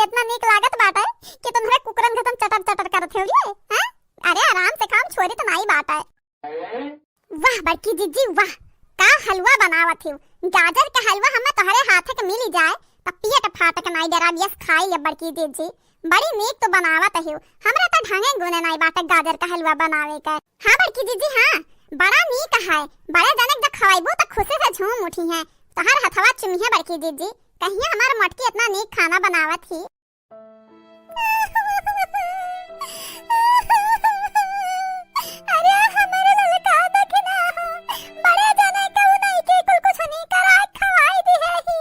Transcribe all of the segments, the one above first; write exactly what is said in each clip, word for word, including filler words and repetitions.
इतना नीक लागत बाटे कि तुम्हरे कुकुरन के तुम चटर चटर करत हो रे, हाँ? अरे आराम से खाओ, छोरी तो नाई बाटे। वाह बड़की जिज्जी वाह, का हलवा बनावत हो। गाजर के हलवा हमें तोहरे हाथ के मिली जाए त पेट फाट के नाई डराब, यस खाई ले बड़की जिज्जी। बड़ी नीक तो बनावत हो, हमरा त ढंगे गुने नाई बाटे गाजर का हलवा बनावे के। हाँ बड़की जिज्जी हाँ, बड़ा नीक है। बड़े जने के जब खवाइबू त खुशी से झूम उठी हैं, तोहर हथवा चुमी है बड़की जिज्जी। कहिया हमार मोटकी इतना नीक खाना बनावत ही। अरे हमरे ललका देखना, बड़े जने के उ नहीं के कुल कुछ नहीं करा खवाई दी है ही।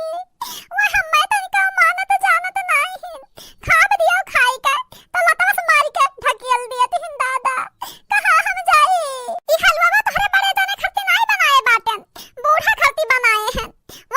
वो हम्मे तनिका मानत जानत नाई हिन। खाब दियो खाई के, तो लतवा से मारी के ढकेल दिए तिहिन दादा। कहाँ हम जाई? ई हलवा तोहरे बड़े जने खरती नाई बनाए बाटेन, बूढ़ा खरती बनाए हैं।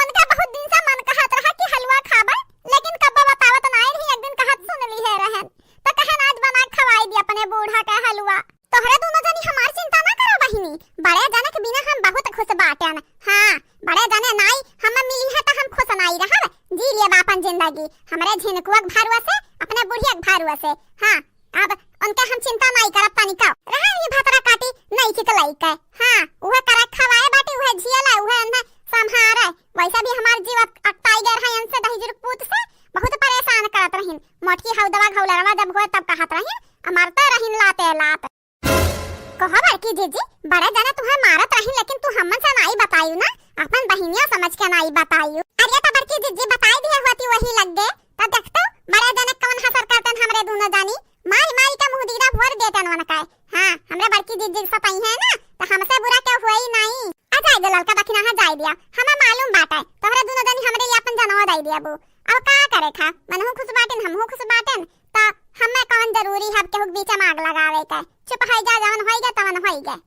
उनका बहुत दिन से मन कहत रहा कि हलवा खाबे, लेकिन कब्बा बतावत नाई रही, एक दिन कहत सुन ली है रहन। तो कहन आज बना के खवाई दी अपने बूढ़ा के हलवा। तोहरे दोनों जनी हमार चिंता ना करो बहिनी, बड़े जने के बिना हम बहुत खुश बाटेन। हाँ, बड़े जने नाई हम मिली है तो हम खुश नाई रहब। जी लिए बापन जिंदगी हमरे झिनकुआ के भरुआ से, अपने बुढ़िया के भरुआ से। हाँ, अब उनके हम चिंता नाई करब तनिका। रहे ही भतरा काटी नाई के लइके। हाँ, उहे करे खवाए बाटी, उहे जियला, उहे अन्हे संभारे। वैसा भी हमार जीव अक-, अकताई गए रहे इनसे दहिजर पूत से, बहुत परेशान करत रहिन। मोटकी हौदवा घौलरवा जब हुए तब कहत रहिन, आ मरते रहिन लाते लात। कहो बड़की जिज्जी, बड़े जने तुम्हें मारत रही, लेकिन तू हमन से नाई बतायू ना, अपन बहिनिया समझ के नाई बतायू। अरे तो बड़की जिज्जी बताई दिए होती वही लग गए, तो देखतू बड़े जने कौन हसर करतन हमरे दोनों जानी, मारी मारी के मुंह दीदा भर देतन वन का। हाँ, हमरे बड़की जिज्जी सताई है ना, तो हमसे बुरा क्या हुआ ही नाई। आ जाए दे ललका दखिना, हाँ जाए दिया, हमें मालूम बाटे, तोहरे दोनों जानी हमरे लिए अपन जनवा दे दिया बू। अब का करे खा, मनहू खुश बाटेन, हमहू खुश बाटेन, त हमें कौन जरूरी है अब केहू के बीच में आग लगावे के? चुप होइ जा, जवन होइ गए, तवन होइ गए।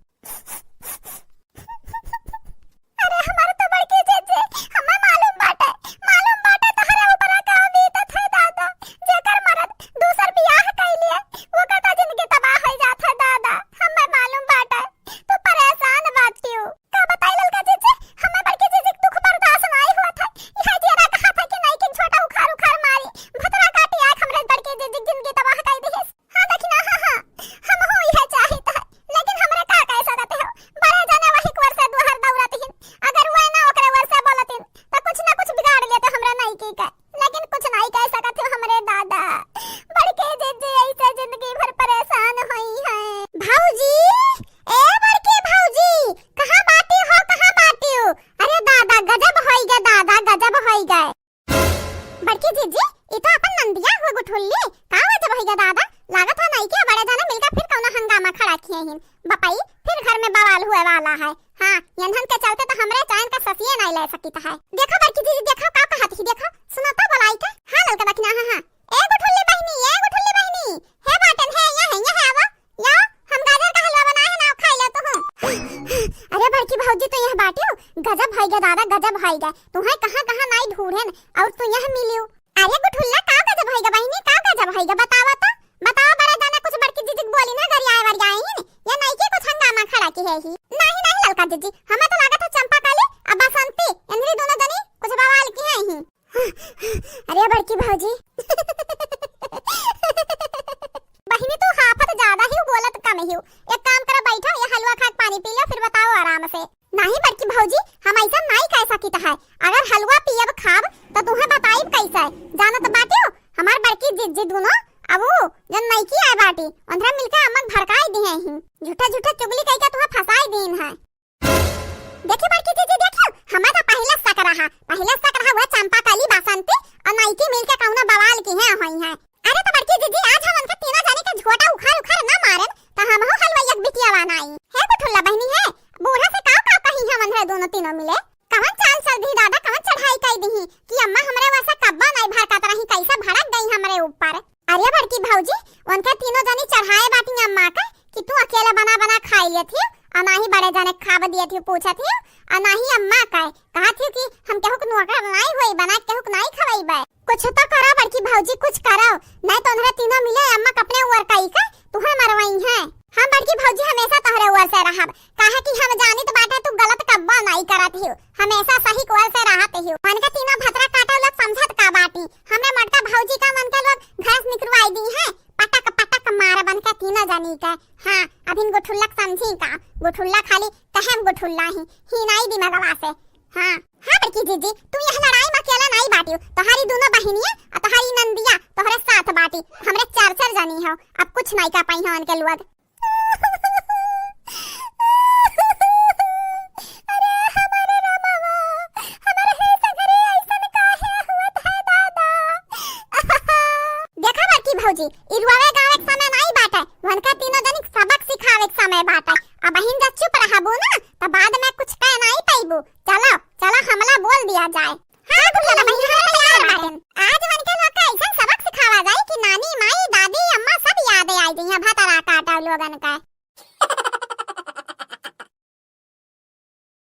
अरे हमार तो बड़की जिज्जी, हमें मालूम बाटे, मालूम बाटे तोहरे ऊपर का बीतत है दादा, जेकर मरद दूसर बियाह कइ लिए, ओकर तो जिंदगी तबाह होइ जात है दादा, हमें मालूम बाटे। तू परेशान बाटियो। का बताई ललका जिज्जी, हमें बड़की जिज्जी के दुख बर्दाश्त नाई होत है। इहे जियरा कहत है कि नाई के झोटा उखाड़ उखाड़ मारी। भतरा काटी आके हमरे बड़की जिज्जी के जिंदगी तबाह कइ दिहिस। हाँ दखिना, हाँ, हाँ, हमहू इहे चाहित है, लेकिन हमरे का कह सकत हो? बड़े जने वही के ओर से दुहर दौड़त हिन। अगर वह ना ओकरे ओर से बोलतिन, तो कुछ ना कुछ बिगाड़ लेते हमरा नाई की का। लेकिन कुछ नाई कह सकत हो हमरे दादा। बड़के जिज्जी ऐसे जिंदगी भर परेशान होई हैं। भौजी, ए बड़के भौजी, कहाँ बाटी हो, कहाँ बाटी हो? अरे दादा, गजब होई गए दादा, गजब होई गए। बड़की जिज्जी, ई तो अपन नंदिया हुए गुठुल्ली, का गजब होई गए दादा? लागत है नाई के बड़े जाने मिलकर फिर कौनो हंगामा खड़ा किए हैं। बपई, फिर घर में बवाल हुए वाला है। हाँ, यंधन के चलते तो हमरे चैन का ससिए नहीं ले सकित है। देखो बड़की दीदी, देखो का कहत ही, देखो, सुनो तो बुलाई के। हाँ ललका दखिना, हाँ, हाँ। ए गुठुल्ली बहिनी, ए गुठुल्ली बहिनी, हे बाटन, हे, यहाँ, यहाँ आवा, या, हम गाजर का हलवा बनाए हैं ना, खाई लो तू। अरे बड़की भौजी तो यह बाटियो, गजब होई गए दादा, गजब होई गए। तुम्हें कहाँ, कहाँ नाई ढूंढेन और तू यह मिलियो। अरे गुठुल्ला, का गजब होई गए बहिनी, का गजब होई गए, बतावा तो। बताओ, बड़े जाने कुछ बड़की जिज्जी के बोली ना गरियाए वरियाइन, या नाई के कुछ हंगामा खड़ा की है ही। नहीं, नहीं ललका जिज्जी, हमें तो लागत है चंपा कली अब बसंती, इन्हरी दोनों जनी कुछ बवाल की है ही। अरे बड़की भौजी। बहिनी तू हाफत ज्यादा ही, बोलत कम ही। एक काम करा, बैठो, ये हलवा खा के पानी पी लो, फिर बताओ आराम से। नहीं बड़की भौजी, हम ऐसा नहीं कह सकित है। अगर हलवा पियब खाब तो तुम्हें बताइब कैसे? जानत बाटियो, हमार बड़की जिज्जी दोनों अब वो जन नईकी आए बाटी, उनरा मिलके अम्मा के भड़काई दिए ही। झूठा झूठा चुगली कह के तुम्हें फंसाई दीन है। देखी बड़की जिज्जी, देखियो, हमें तो पहले शक रहा, पहले शक रहा वो चंपा कली बसंती और नईकी मिलके कौनो बवाल की है होई है। अरे तो बड़की जिज्जी, आज हम उनके तीनों जने के झोटा उखाड़ उखाड़ ना मारन, तो हम हो हलवा एक बिटिया बनाई। हे गुठुल्ला बहिनी है, बूढ़ा से काव काव कही है उन्हें दोनों तीनों मिले। कवन चाल चल दी दादा, कवन चढ़ाई कई दी कि अम्मा हमरे वैसा कब्बा नहीं भड़कत रही, कैसे भड़क गई हमरे ऊपर। अरे बड़की भौजी, उनके तीनों जनी चढ़ाए बाटी अम्मा के कि तू अकेला बना बना खाई लेत ही, और ना ही बड़े जने खाब दिए थी, पूछत ही, और ना ही अम्मा का कहा थी कि हम केहू के नौकर नहीं होई, बना केहू के नहीं खवाई बे। कुछ तो करो बड़की भौजी, कुछ करो, नहीं तो उन्हरे तीनों मिले अम्मा के अपने ऊपर कई के तुहे मरवाई है। हम बड़की भौजी हमेशा तोहरे ओर से रहब, काहे कि हम जानित बाटे तू गलत कब्बो नाई करत हियो, हमेशा सही ओर से रहत हियो। उनके तीनों भतरा काटा लोग समझत का बाटी, हमरे मोटका भौजी का उनके लोग घर से निकरवाई दी है, पटक पटक मारब उनके तीनों जनी के। हाँ, अभिन गुठुल्लक समझी का, गुठुल्ला खाली कहेम गुठुल्ला ही, ही नाई दिमागवा से। हाँ, हाँ बड़की जीजी, तू यह लड़ाई में अकेला नाई बाटियो, तोहारी दोनों बहिनिया और तोहारी नंदिया तोहरे साथ बाटी, हमरे चार चार जनी हो, अब कुछ नाई का पाई हो उनके लोग। अरे हमारे रामवा, हमारे हे सगरे ऐसन काहे होत है दादा? देखा बड़की भौजी, ई रुआवे गावे के समय नाई बाटे, उनका तीनों जनी के सबक सिखावे के समय बाटे। अब बहिन जब चुप रहबू ना, त बाद में कुछ कह नाई पाइबू। चलो, चलो हमला बोल दिया जाए। हाँ, गुठुल्ला बहिन, हम तैयार बाटेन। आज उनके लोग का ऐसन सबक सिखावा जाए कि नानी, माई, दादी, अम्मा सब याद आई जइहें भतरा काटा लोगन का।